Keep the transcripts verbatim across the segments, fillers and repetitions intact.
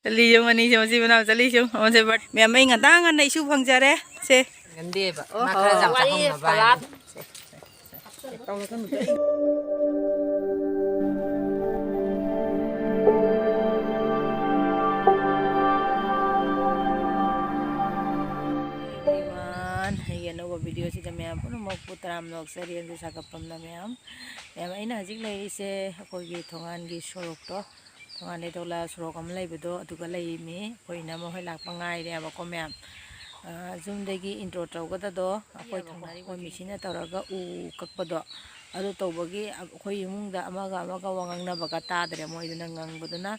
ꯆꯠꯂꯤ ꯌꯦꯡꯉꯨ, ꯑꯅꯤꯁꯦ ꯃꯆꯤꯟ ꯃꯅꯥꯎ ꯆꯠꯂꯤ ꯌꯦꯡꯉꯨ꯫ ꯑꯃꯁꯦ ꯕꯥꯔꯠ-, ꯃꯦꯝ, ꯑꯩ ꯉꯟꯇꯥ ꯉꯟꯅ ꯏꯁꯨ ꯐꯪꯖꯔꯦ꯫ ꯁꯦ꯫ ꯉꯟꯗꯦꯕ꯫ ꯃꯥ ꯈꯔ ꯌꯥꯝ ꯆꯥꯍꯧꯅꯕ ꯍꯥꯏꯅ꯫ ꯁꯦ, ꯁꯦ, ꯁꯦ, ꯁꯦ꯫ Everyone, ꯑꯩꯒꯤ ꯑꯅꯧꯕ video ꯁꯤꯗ ꯃꯌꯥꯝ ꯄꯨꯝꯅꯃꯛꯄꯨ ꯇꯔꯥꯝꯅ ꯑꯣꯛꯆꯔꯤ꯫ ꯑꯗꯨ ꯁꯥꯒꯠꯐꯝꯅ ꯃꯌꯥꯝ, ꯃꯌꯥꯝ, ꯑꯩꯅ ꯍꯧꯖꯤꯛ ꯂꯩꯔꯤꯁꯦ ꯑꯩꯈꯣꯏꯒꯤ ꯊꯣꯡꯒꯥꯟꯒꯤ ꯁꯣꯔꯣꯛꯇꯣ, ꯊꯣꯡꯒꯥꯟꯗꯩ ꯊꯣꯛꯂꯛꯑ ꯁꯣꯔꯣꯛ ꯑꯃ ꯂꯩꯕꯗꯣ ꯑꯗꯨꯒ ꯂꯩꯔꯤꯅꯤ꯫ ꯑꯩꯈꯣꯏ ꯏꯅꯝꯃ ꯍꯣꯏ ꯂꯥꯛꯄ ꯉꯥꯏꯔꯦꯕꯀꯣ ꯃꯌꯥꯝ꯫ ꯑꯥ, zoom ꯗꯒꯤ intro ꯇꯧꯒꯗꯗꯣ ꯑꯩꯈꯣꯏ ꯊꯪꯅꯔꯤꯕ ꯃꯦꯆꯤꯟꯅ ꯇꯧꯔꯒ ꯎ ꯀꯛꯄꯗꯣ ꯑꯗꯨ ꯇꯧꯕꯒꯤ ꯑꯩꯈꯣꯏ ꯏꯃꯨꯡꯗ ꯑꯃꯒ ꯑꯃꯒ ꯋꯥ ꯉꯥꯡꯅꯕꯒ ꯇꯥꯗ꯭ꯔꯦ꯫ ꯃꯣꯏꯗꯨꯅ ꯉꯪꯕꯗꯨꯅ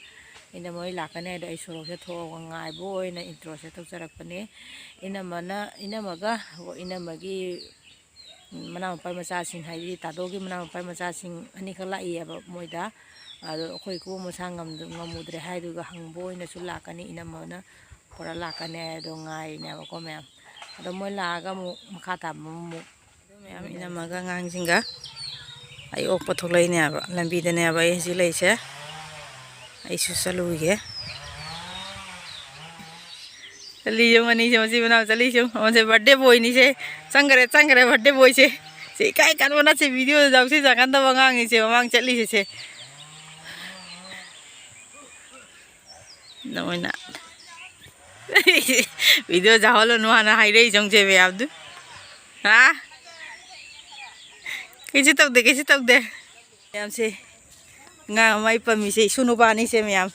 ꯏꯅꯝꯃ ꯍꯣꯏ ꯂꯥꯛꯀꯅꯤ ꯍꯥꯏꯗꯣ ꯑꯩ ꯁꯣꯔꯣꯛꯁꯦ ꯊꯣꯛꯑꯒ ꯉꯥꯏꯕ ꯑꯣꯏꯅ intro ꯁꯦ ꯇꯧꯖꯔꯛꯄꯅꯦ꯫ ꯏꯅꯝꯃꯅ, ꯏꯅꯝꯃꯒ, ꯏꯅꯝꯃꯒꯤ ꯃꯅꯥꯎ ꯅꯨꯄꯥ ꯃꯆꯥꯁꯤꯡ, ꯍꯥꯏꯗꯤ ꯇꯥꯗꯣꯒꯤ ꯃꯅꯥꯎ ꯅꯨꯄꯥ ꯃꯆꯥꯁꯤꯡ ꯑꯅꯤꯈꯛ ꯂꯥꯛꯏꯌꯦꯕ ꯃꯣꯏꯗ꯫ ꯑꯗꯣ ꯑꯩꯈꯣꯏ ꯏꯀꯨꯕꯣꯛ ꯃꯁꯥ ꯉꯝꯗ-, ꯉꯝꯃꯨꯗ꯭ꯔꯦ ꯍꯥꯏꯗꯨꯒ ꯍꯪꯕ ꯑꯣꯏꯅꯁꯨ ꯂꯥꯛꯀꯅꯤ, ꯏꯅꯝꯃꯅ ꯄꯨꯔꯥ ꯂꯥꯛꯀꯅꯤ ꯍꯥꯏꯗꯣ ꯉꯥꯏꯔꯤꯅꯦꯕꯀꯣ ꯃꯌꯥꯝ꯫ ꯑꯗꯣ ꯃꯣꯏ ꯂꯥꯛꯑꯒ ꯑꯃꯨꯛ ꯃꯈꯥ ꯇꯥꯕ ꯑꯃꯨꯛ ꯃꯌꯥꯝ ꯏꯅꯝꯃꯒ ꯑꯉꯥꯡꯁꯤꯡꯒ ꯑꯩ ꯑꯣꯛꯄ ꯊꯣꯛꯂꯛꯏꯅꯦꯕ, ꯂꯝꯕꯤꯗꯅꯦꯕ ꯑꯩ ꯍꯧꯖꯤꯛ ꯂꯩꯁꯦ꯫ ꯑꯩꯁꯨ ꯆꯠꯂꯨꯒꯦ꯫ ꯆꯠꯂꯤ ꯌꯦꯡꯉꯨ, ꯑꯅꯤꯁꯦ ꯃꯆꯤꯟ ꯃꯅꯥꯎ ꯆꯠꯂꯤ ꯌꯦꯡꯉꯨ꯫ ꯑꯃꯁꯦ birthday boy ꯅꯤꯁꯦ꯫ ꯆꯪꯈ꯭ꯔꯦ, ꯆꯪꯈ꯭ꯔꯦ birthday boy ꯁꯦ꯫ ꯁꯤ ꯏꯀꯥꯏ ꯀꯥꯟꯕ ꯅꯠꯇꯦ, video ꯗ ꯌꯥꯎꯁꯤ ꯆꯥꯀꯟꯗꯕ ꯑꯉꯥꯡꯅꯤꯁꯦ ꯃꯃꯥꯡ ꯆꯠꯂꯤꯁꯦ ꯁꯦ꯫ ꯅꯣꯏꯅ꯫ Video ꯌꯥꯎꯍꯜꯂꯅꯨ ꯍꯥꯟꯅ ꯍꯥꯏꯔꯛꯏ ꯆꯪꯁꯦ ꯃꯌꯥꯝꯗꯨ꯫ ꯍꯥ? ꯀꯩꯁꯨ ꯇꯧꯗꯦ, ꯀꯩꯁꯨ ꯇꯧꯗꯦ꯫ ꯃꯌꯥꯝꯁꯦ, ꯑꯉꯥꯡ ꯑꯃ ꯑꯩ ꯄꯝꯃꯤꯁꯦ ꯏꯁꯨ ꯅꯨꯄꯥꯅꯤꯁꯦ ꯃꯌꯥꯝ꯫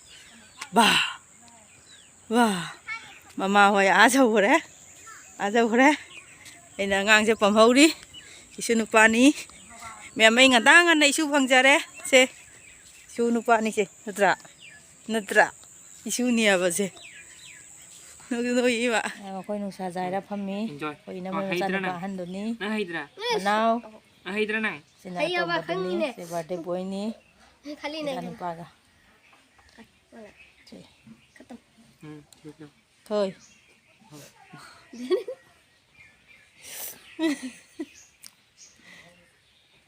ꯕꯥ! ꯕꯥ! ꯃꯃꯥ ꯍꯣꯏ ꯑꯥ ꯌꯧꯈ꯭ꯔꯦ꯫ ꯑꯥ ꯌꯧꯈ꯭ꯔꯦ꯫ ꯑꯩꯅ ꯑꯉꯥꯡꯁꯦ ꯄꯝꯍꯧꯔꯤ꯫ ꯏꯁꯨ ꯅꯨꯄꯥꯅꯤ꯫ ꯃꯌꯥꯝ ꯑꯩ ꯉꯟꯇꯥ ꯉꯟꯅ ꯏꯁꯨ ꯐꯪꯖꯔꯦ꯫ ꯁꯦ꯫ ꯏꯁꯨ ꯅꯨꯄꯥꯅꯤꯁꯦ꯫ ꯅꯠꯇ꯭ꯔꯥ? ꯅꯠꯇ꯭ꯔꯥ? ꯏꯁꯨꯅꯤ ꯍꯥꯏꯕꯁꯦ꯫ ꯅꯣꯛꯁꯨ ꯅꯣꯛꯏꯕ꯫ ꯑꯩꯈꯣꯏ ꯅꯨꯡꯁꯥ ꯖꯥꯏꯔ ꯐꯝꯃꯤ꯫ Enjoy꯫ ꯑꯩꯈꯣꯏ ꯏꯅꯝꯃ ꯑ, ꯍꯩꯇ꯭ꯔꯥ ꯅꯪ? ꯃꯆꯥꯅꯨꯄꯥ ꯑꯍꯟꯗꯨꯅꯤ꯫ ꯅꯪ ꯍꯩꯇ꯭ꯔꯥ? ꯃꯅꯥꯎ꯫ ꯑ, ꯍꯩꯇ꯭ꯔꯥ ꯅꯪ? ꯁꯤꯅ ꯍꯩ ꯌꯥꯕ ꯑꯇꯣꯝꯕꯗꯨꯅꯤ꯫ ꯈꯪꯉꯤꯅꯦ꯫ ꯁꯤ birthday boy ꯅꯤ꯫ ꯈꯜꯂꯤꯅꯦ꯫ ꯏꯆꯥꯅꯨꯄꯥꯒ꯫ ꯁꯤ꯫ ꯎꯝ, ꯊꯤꯌꯨ, ꯊꯤꯌꯨ꯫ ꯊꯣꯏ꯫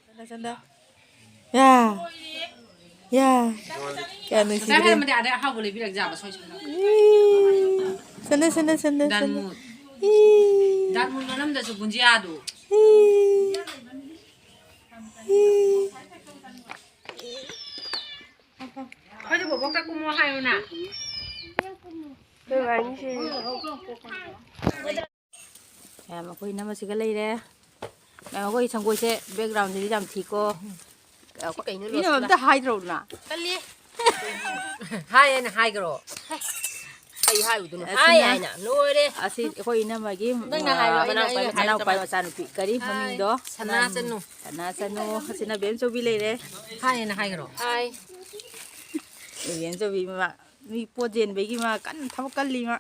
ꯆꯠꯂꯣ, ꯆꯠꯂꯣ꯫ ꯌꯥ꯫ ꯌꯥ꯫ ꯀꯌꯥ ꯉꯁꯥꯏ ꯅꯨꯡꯁꯤꯈ꯭ꯔꯦ꯫ ꯍꯥꯏꯔꯝꯃꯗꯤ ꯑꯥꯗ ꯑꯍꯥꯎꯕ ꯂꯩꯕꯤꯔꯛ ꯌꯥꯕ ꯁꯣꯏ ꯁꯣꯏꯗꯅ꯫ ꯏ꯫ ꯁꯟꯗ, ꯁꯟꯗ, ꯁꯟꯗ, ꯁꯟꯗ꯫ ꯗꯥꯟꯃꯨꯠ꯫ ꯏ꯫ ꯗꯥꯟꯃꯨꯠ ꯃꯅꯝꯗꯁꯨ ꯕꯨꯟꯖꯤꯌꯥꯗꯨ꯫ ꯏ꯫ ꯏ꯫ ꯑꯩꯈꯣꯏꯁꯨ ꯕꯣꯕꯣꯛꯇ ꯀꯨꯝꯃꯣ ꯍꯥꯏꯌꯨꯅ꯫ ꯃꯌꯥꯝ ꯑꯩꯈꯣꯏ ꯏꯅꯝꯃꯁꯤꯒ ꯂꯩꯔꯦ꯫ ꯃꯌꯥꯝ ꯑꯩꯈꯣꯏ ꯁꯪꯒꯣꯏꯁꯦ backgroundꯁꯤꯗꯤ ꯌꯥꯝ ꯊꯤꯀꯣ꯫ ꯁꯤ ꯀꯩꯅꯣ ꯃꯤꯅ ꯂꯣꯠꯁꯤꯜꯂ- ꯑꯝꯇ ꯍꯥꯏꯗ꯭ꯔꯣ ꯅ? ꯀꯜꯂꯤ꯫ ꯍꯥꯏ ꯍꯥꯏꯅ ꯍꯥꯏꯈ꯭ꯔꯣ꯫ ꯀꯩ ꯍꯥꯏꯔꯨꯗꯣꯏꯅꯣ? ꯑꯁꯤꯅ ꯍꯥꯏ ꯍꯥꯏꯅ꯫ ꯂꯣꯏꯔꯦ꯫ ꯑꯁꯤ ꯑꯩꯈꯣꯏ ꯏꯅꯝꯃꯒꯤ, ꯅꯪꯅ ꯍꯥꯏꯔꯣ, ꯑ, ꯑꯩꯅ, ꯑꯩꯅ ꯃꯅꯥꯎꯄꯥ ꯍꯥꯏꯔꯛꯀꯗꯕ꯫ ꯃꯆꯥꯅꯨꯄꯤ꯫ ꯀꯔꯤ ꯍꯥꯏ꯫ ꯃꯃꯤꯡꯗꯣ? ꯁꯅꯥ ꯆꯅꯨ꯫ ꯁꯅꯥ ꯆꯅꯨ꯫ ꯑꯁꯤꯅ ꯕꯦꯝꯆꯧꯕꯤ ꯂꯩꯔꯦ꯫ ꯍꯥꯏ ꯍꯥꯏꯅ ꯍꯥꯏꯈ꯭ꯔꯣ꯫ ꯍꯥꯏ꯫ ꯕꯦꯝꯆꯧꯕꯤ ꯃꯥ, ꯃꯤ ꯄꯣꯠ ꯆꯦꯟꯕꯒꯤ ꯃꯥ ꯀꯟꯅ ꯊꯕꯛ ꯀꯜꯂꯤ ꯃꯥ꯫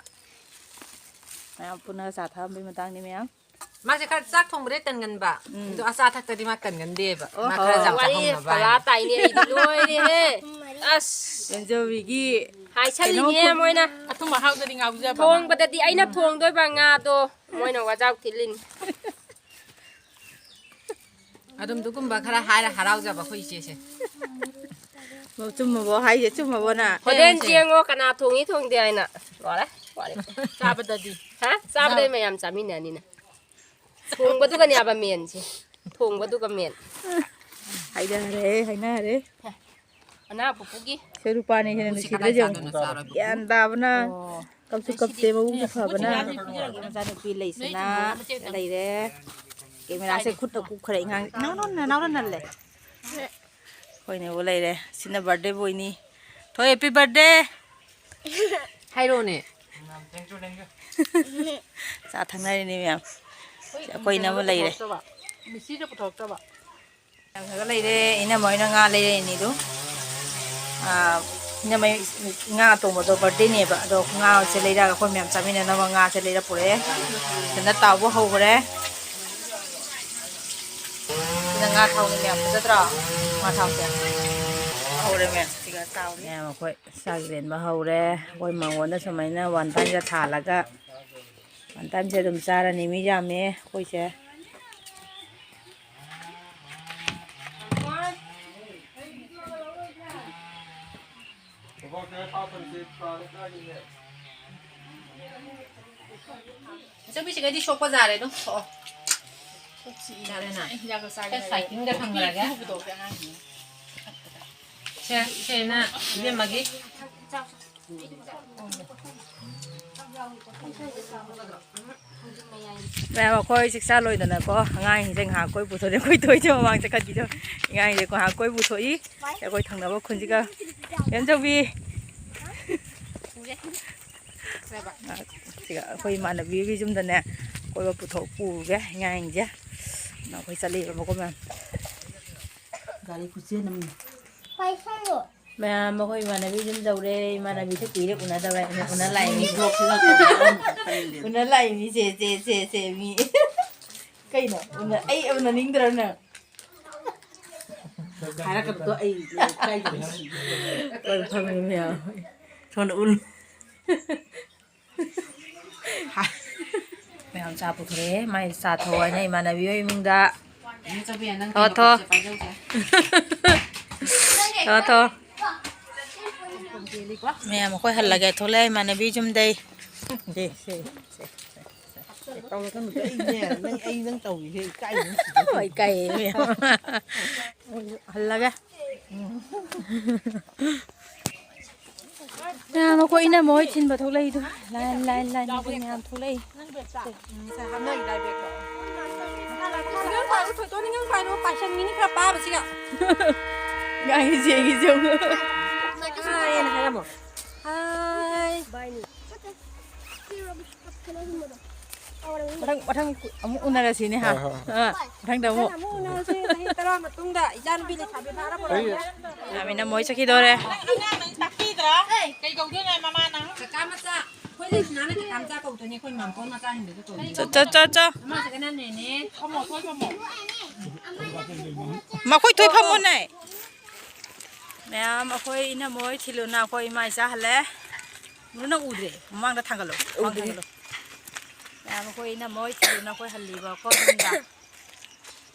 ꯃꯌꯥꯝ ꯄꯨꯟꯅ ꯆꯥ ꯊꯛꯑꯝꯕꯩ ꯃꯇꯥꯡꯅꯤ ꯃꯌꯥꯝ꯫ ꯃꯥꯁꯦ ꯈꯔ ꯆꯥꯛ ꯊꯣꯡꯕꯗꯤ ꯀꯟꯒꯟꯕ, ꯎꯝ꯫ ꯑꯗꯣ ꯑꯆꯥ ꯊꯛꯇꯗꯤ ꯃꯥ ꯀꯟꯒꯟꯗꯦꯕ꯫ ꯑꯣ ꯃꯥ ꯍꯣ꯫ ꯈꯔ ꯌꯥꯝ ꯋꯥꯔꯤ ꯆꯥꯍꯧꯅꯕ ꯐꯖꯥ ꯍꯥꯏꯅ꯫ ꯇꯥꯏꯅꯦ ꯑꯩꯗꯤ ꯂꯣꯏꯔꯦꯍꯦ꯫ ꯑꯁ꯫ ꯕꯦꯝꯆꯧꯕꯤꯒꯤ ꯍꯥꯏꯁꯜꯂꯤꯅꯦ ꯀꯩꯅꯣ ꯈꯨ- ꯃꯣꯏꯅ꯫ ꯑꯊꯨꯝ ꯑꯍꯥꯎꯗꯗꯤ ꯉꯥꯎꯖꯕ꯫ ꯊꯣꯡꯕꯗꯗꯤ ꯑꯩꯅ ꯊꯣꯡꯗꯣꯏꯕ ꯉꯥꯗꯣ ꯃꯣꯏꯅ ꯋꯥꯖꯥꯎ ꯊꯤꯜꯂꯤꯅꯤ꯫ ꯑꯗꯨꯝ ꯑꯗꯨꯒꯨꯝꯕ ꯈꯔ ꯍꯥꯏꯔ ꯍꯔꯥꯎꯖꯕ ꯑꯩꯈꯣꯏ ꯏꯆꯦꯁꯦ꯫ ꯆꯨꯝꯃꯕꯣ ꯍꯥꯏꯁꯦ? ꯆꯨꯝꯃꯕꯣ ꯅ? ꯍꯣꯔꯦꯟ ꯌꯦꯡꯉꯣ ꯀꯅꯥ ꯊꯣꯡꯉꯤ ꯊꯣꯡꯗꯦ ꯍꯥꯏꯅ꯫ ꯂꯣꯏꯔꯦ꯫ ꯋꯥꯔꯤ꯫ ꯆꯥꯕꯗꯗꯤ꯫ ꯍꯥ? ꯆꯥꯕꯗꯗꯤ ꯃꯌꯥꯝ ꯆꯥꯃꯤꯟꯅꯅꯤꯅ꯫ ꯊꯣꯡꯕꯗꯨꯒꯅꯦꯕ ꯃꯦꯟꯁꯦ꯫ ꯊꯣꯡꯕꯗꯨꯒ ꯃꯦꯟ꯫ ꯍꯥꯏꯅꯔꯦ, ꯍꯥꯏꯅꯔꯦ꯫ ꯃꯅꯥ ꯄꯨꯄꯨꯒꯤ꯫ ꯁꯦ ꯔꯨꯄꯥꯅ ꯍꯦꯟꯅ ꯅꯨꯡꯁꯤꯗ꯭ꯔꯦ ꯌꯦꯡꯉꯨ꯫ ꯒ꯭ꯌꯥꯟ ꯇꯥꯕꯅ꯫ ꯑꯣ꯫ ꯀꯞꯁꯨ ꯀꯞꯇꯦ, ꯃꯕꯨꯛꯁꯨ ꯐꯕꯅ꯫ ꯃꯆꯥꯅꯨꯄꯤ ꯂꯩꯁꯅꯥ ꯂꯩꯔꯦ꯫ ꯀꯦꯃꯦꯔꯥꯁꯦ ꯈꯨꯠꯇ ꯀꯨꯞꯈ꯭ꯔꯦ ꯏꯉꯥꯡ꯫ ꯅꯅꯥꯎꯅ, ꯅꯅꯥꯎꯅ ꯅꯜꯂꯦ꯫ ꯑꯩꯈꯣꯏ ꯅꯦꯕꯨ ꯂꯩꯔꯦ꯫ ꯁꯤꯅ birthday boyꯅꯤ꯫ ꯊꯣꯏ, happy birthday꯫ ꯍꯥꯏꯔꯣꯅꯦ꯫ ꯆꯥ ꯊꯛꯅꯔꯤꯅꯤ ꯃꯌꯥꯝ꯫ ꯑꯩꯈꯣꯏ ꯏꯅꯝꯃ ꯂꯩꯔꯦ꯫ ꯃꯤꯁꯤꯗ ꯄꯨꯊꯣꯛꯇꯕ꯫ ꯌꯥꯝ ꯐꯖꯅ ꯂꯩꯔꯦ꯫ ꯏꯅꯝꯃ ꯍꯣꯏꯅ ꯉꯥ ꯂꯩꯔꯛꯏꯅꯤꯗꯨ꯫ ꯑꯥ, ꯏꯅꯝꯃ ꯉꯥ ꯑꯇꯣꯡꯕꯗꯣ birthdayꯅꯦꯕ꯫ ꯑꯗꯣ ꯉꯥꯁꯦ ꯂꯩꯔꯛꯑꯒ ꯑꯩꯈꯣꯏ ꯃꯌꯥꯝ ꯆꯥꯃꯤꯟꯅꯅꯕ ꯉꯥꯁꯦ ꯂꯩꯔꯛ ꯄꯨꯔꯛꯑꯦ꯫ ꯐꯖꯅ ꯇꯥꯎꯕ ꯍꯧꯈ꯭ꯔꯦ꯫ ꯁꯤꯅ ꯉꯥ ꯊꯥꯎꯅꯤ ꯃꯌꯥꯝ, ꯐꯖꯗ꯭ꯔꯣ? ꯉꯥ ꯊꯥꯎꯁꯦ꯫ ꯍꯧꯔꯦ ꯃꯌꯥꯝ꯫ ꯁꯤꯒ ꯇꯥꯎꯔꯤ꯫ ꯃꯌꯥꯝ ꯑꯩꯈꯣꯏ ꯆꯥꯛ ꯂꯦꯟꯕ ꯍꯧꯔꯦ꯫ ꯑꯩꯈꯣꯏ ꯃꯉꯣꯟꯗ ꯁꯨꯃꯥꯏꯅ one timeꯁꯦ ꯊꯥꯜꯂꯒ one timeꯁꯦ ꯑꯗꯨꯝ ꯆꯥꯔꯅꯤ꯫ ꯃꯤ ꯌꯥꯝꯃꯦ ꯑꯩꯈꯣꯏꯁꯦ꯫ ꯏꯆꯧꯕꯤꯁꯤꯒꯗꯤ ꯁꯣꯛꯄ ꯌꯥꯔꯦ ꯑꯗꯨꯝ ꯊꯣꯛꯑꯣ꯫ ꯌꯥꯔꯦꯅ? ꯍꯤꯗꯥꯛꯇꯣ ꯆꯥꯒꯦ ꯁꯦ, ꯍꯥꯏꯔꯦ꯫ Fightingꯗ ꯊꯝꯈ꯭ꯔꯒꯦ꯫ ꯐꯨꯕꯗꯣ ꯑꯉꯥꯡꯁꯤꯡꯅ꯫ ꯁꯦ, ꯁꯦ, ꯅ ꯏꯕꯦꯝꯃꯒꯤ꯫ ꯃꯌꯥꯝ ꯑꯩꯈꯣꯏ ꯆꯥꯛ ꯆꯥ ꯂꯣꯏꯗꯅꯀꯣ, ꯑꯉꯥꯡꯁꯤꯡꯁꯦ ꯉꯥꯏꯍꯥꯛ ꯀꯣꯏ ꯄꯨꯊꯣꯛꯑꯦ꯫ ꯑꯩꯈꯣꯏ ꯊꯣꯏꯁꯦ ꯃꯃꯥꯡ ꯆꯠꯈꯠꯈꯤꯗꯣ꯫ ꯑꯉꯥꯡꯁꯤꯡꯁꯦ ꯉꯥꯏꯍꯥꯛ ꯀꯣꯏ ꯄꯨꯊꯣꯛꯏ꯫ ꯑꯩꯈꯣꯏ ꯊꯪꯅꯕ ꯈꯨꯟꯁꯤꯒ꯫ ꯌꯦꯟꯆꯧꯕꯤ꯫ ꯁꯤꯒ ꯑꯩꯈꯣꯏ ꯏꯃꯥꯟꯅꯕꯤꯒꯤ ꯌꯨꯝꯗꯅꯦ ꯀꯣꯏꯕ ꯄꯨꯊꯣꯛ ꯄꯨꯔꯒꯦ ꯑꯉꯥꯡꯁꯤꯡꯁꯦ꯫ ꯑꯩꯈꯣꯏ ꯆꯠꯂꯤꯕꯀꯣ ꯃꯌꯥꯝ꯫ ꯒꯥꯔꯤ ꯈꯨꯆꯦꯟ ꯑꯃꯅꯤ꯫ ꯃꯌꯥꯝ ꯑꯩꯈꯣꯏ ꯏꯃꯥꯟꯅꯕꯤ ꯌꯨꯝ ꯌꯧꯔꯦ꯫ ꯏꯃꯥꯟꯅꯕꯤꯁꯦ ꯀꯨꯏꯔꯦ ꯎꯅꯗꯕ꯫ ꯎꯅ ꯂꯥꯛꯏꯅꯤ꯫ ꯎꯅ ꯂꯥꯛꯏꯅꯤ꯫ ꯁꯦ, ꯁꯦ, ꯁꯦ, ꯁꯦ, ꯃꯤ꯫ ꯀꯩꯅꯣ? ꯎꯅ-, ꯑꯩ ꯎꯅꯅꯤꯡꯗ꯭ꯔꯣ ꯅꯪ? ꯍꯥꯏꯔꯛꯀꯅꯨꯀꯣ, ꯑꯩ ꯏꯀꯥꯏꯖꯕꯅ ꯁꯤꯔꯦ꯫ ꯍꯣꯏ, ꯐꯝꯃꯤ ꯃꯌꯥꯝ꯫ ꯁꯣꯝꯗ ꯎꯠꯂꯨ꯫ ꯃꯌꯥꯝ ꯆꯥ ꯄꯨꯊꯣꯔꯛꯑꯦ꯫ ꯃꯥꯏ ꯆꯥ ꯊꯧ ꯍꯥꯏꯅ ꯏꯃꯥꯟꯅꯕꯤ ꯍꯣꯏ ꯏꯃꯨꯡꯗ꯫ ꯊꯣ, ꯊꯣ꯫ ꯊꯣ, ꯊꯣ꯫ ꯃꯌꯥꯝ ꯑꯩꯈꯣꯏ ꯍꯜꯂꯒꯦ ꯊꯣꯛꯂꯛꯑꯦ ꯏꯃꯥꯟꯅꯕꯤ ꯌꯨꯝꯗꯩ꯫ ꯁꯦ, ꯁꯦ, ꯁꯦ, ꯁꯦ, ꯁꯦ꯫ ꯇꯧꯔꯛꯀꯅꯨ꯫ ꯑꯩꯅꯦ, ꯅꯪ, ꯑꯩ ꯅꯪ ꯇꯧꯔꯤꯁꯦ ꯏꯀꯥꯏꯕꯅ ꯁꯤꯗꯣꯔꯦ꯫ ꯍꯣꯏ, ꯏꯀꯥꯏꯌꯦ ꯃꯌꯥꯝ꯫ ꯃꯣꯏꯁꯨ ꯍꯜꯂꯒꯦ꯫ ꯃꯌꯥꯝ ꯑꯩꯈꯣꯏ ꯏꯅꯝꯃ ꯍꯣꯏ ꯊꯤꯟꯕ ꯊꯣꯛꯂꯛꯏꯗꯣ꯫ ꯂꯥꯏꯟ, ꯂꯥꯏꯟ, ꯂꯥꯏꯟ, ꯑꯩꯈꯣꯏ ꯃꯌꯥꯝ ꯊꯣꯛꯂꯛꯏ꯫ ꯅꯤꯡꯉꯝ ꯄꯥꯏꯔꯣ, ꯊꯣꯏꯇꯣꯟ, ꯅꯤꯡꯉꯝ ꯄꯥꯏꯔꯣ, ꯄꯥꯏꯁꯟ ꯃꯤꯅꯤ ꯈꯔ ꯄꯥꯕꯁꯤꯒ꯫ ꯉꯥꯡꯉꯤꯁꯦ, ꯌꯦꯡꯉꯤꯁꯦ ꯌꯦꯡꯉꯨ꯫ ꯍꯥꯏꯅ ꯍꯥꯏꯔꯝꯃꯣ꯫ ꯍꯥꯏ꯫ ꯃꯊꯪ, ꯃꯊꯪ ꯑꯃꯨꯛ ꯎꯅꯔꯁꯤꯅꯦ, ꯍꯥ? ꯍꯣꯏ, ꯍꯣꯏ, ꯍꯣꯏ꯫ ꯑꯥ, ꯃꯊꯪꯗ ꯑꯃꯨꯛ꯫ ꯃꯊꯪ ꯑꯃꯨꯛ ꯎꯅꯔꯁꯤ, ꯆꯍꯤ ꯇꯔꯥ ꯃꯇꯨꯡꯗ ꯏꯆꯥꯅꯨꯄꯤ ꯂꯩꯁꯥꯕꯤ ꯐꯥꯔꯕ ꯑꯩ ꯀꯥꯟꯗ꯫ ꯌꯥꯝ ꯏꯅꯝꯃ ꯍꯣꯏ ꯆꯠꯈꯤꯗꯣꯔꯦ꯫ ꯑꯉꯥꯡ ꯅꯪ ꯇꯥꯛꯄꯤꯗ꯭ꯔꯥ? ꯀꯩ ꯀꯧꯗꯣꯏꯅꯣ ꯃꯃꯥ ꯅꯪ? ꯀꯀꯥ ꯃꯆꯥ, ꯑꯩꯈꯣꯏ ꯂꯩꯁꯅꯥꯅ ꯀꯀꯥ ꯃꯆꯥ ꯀꯧꯗꯣꯏꯅꯦ, ꯑꯩꯈꯣꯏ ꯃꯥꯝꯇꯣꯟ ꯃꯆꯥ ꯍꯦꯟꯕꯗꯣ ꯀꯧꯗꯣꯏꯅꯦ꯫ ꯆꯣ, ꯆꯣ, ꯆꯣ, ꯆꯣ꯫ ꯑꯃ ꯁꯤꯒꯅ ꯅꯦꯅꯦ꯫ ꯐꯝꯃꯣ, ꯊꯣꯏ ꯐꯝꯃꯣ꯫ ꯃꯈꯣꯏ ꯊꯣꯏ ꯐꯝꯃꯣꯅꯦ꯫ ꯃꯌꯥꯝ ꯑꯩꯈꯣꯏ ꯏꯅꯝꯃ ꯍꯣꯏ ꯊꯤꯜꯂꯨꯅ ꯑꯩꯈꯣꯏ ꯏꯃꯥ ꯏꯆꯥ ꯍꯜꯂꯦ꯫ ꯃꯨꯅ ꯎꯗ꯭ꯔꯦ꯫ ꯃꯃꯥꯡꯗ ꯊꯥꯡꯒꯠꯂꯣ꯫ ꯃꯃꯥꯡ ꯎꯗ꯭ꯔꯤ꯫ ꯊꯥꯡꯒꯠꯂꯣ꯫ ꯃꯌꯥꯝ ꯑꯩꯈꯣꯏ ꯏꯅꯝꯃ ꯍꯣꯏ ꯊꯤꯜꯂꯨꯅ ꯑꯩꯈꯣꯏ ꯍꯜꯂꯤꯕ ꯑꯩꯈꯣꯏ ꯌꯨꯝꯗ꯫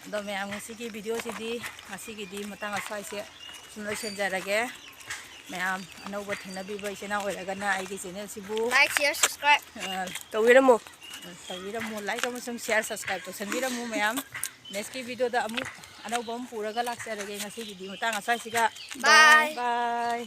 ꯑꯗꯣ ꯃꯌꯥꯝ ꯉꯁꯤꯒꯤ video ꯁꯤꯗꯤ, ꯉꯁꯤꯒꯤꯗꯤ ꯃꯇꯥꯡ ꯑꯁ꯭ꯋꯥꯏꯁꯦ ꯁꯨꯝ ꯂꯣꯏꯁꯤꯟꯖꯔꯒꯦ꯫ ꯃꯌꯥꯝ ꯑꯅꯧꯕ ꯊꯦꯡꯅꯕꯤꯕ ꯏꯆꯤꯟ ꯏꯅꯥꯎ ꯑꯣꯏꯔꯒꯅ ꯑꯩꯒꯤ ꯆꯦꯅꯦꯜꯁꯤꯕꯨ Like, share, subscribe. ꯑ, ꯇꯧꯕꯤꯔꯝꯃꯣ꯫ ꯇꯧꯕꯤꯔꯝꯃꯣ, ꯂꯥꯏꯛ ꯑꯃꯁꯨꯡ ꯁꯤꯌꯥꯔ ꯁꯕꯁꯀ꯭ꯔꯥꯏꯕ ꯇꯧꯁꯟꯕꯤꯔꯝꯃꯨ ꯃꯌꯥꯝ꯫ ꯅꯦꯛꯁꯀꯤ ꯚꯤꯗꯤꯑꯣꯗ ꯑꯃꯨꯛ ꯑꯅꯧꯕ ꯑꯃ ꯄꯨꯔꯒ ꯂꯥꯛꯆꯔꯒꯦ꯫ ꯉꯁꯤꯒꯤꯗꯤ ꯃꯇꯥꯡ ꯑꯁ꯭ꯋꯥꯏꯁꯤꯒ Bye. ꯕꯥꯏ꯫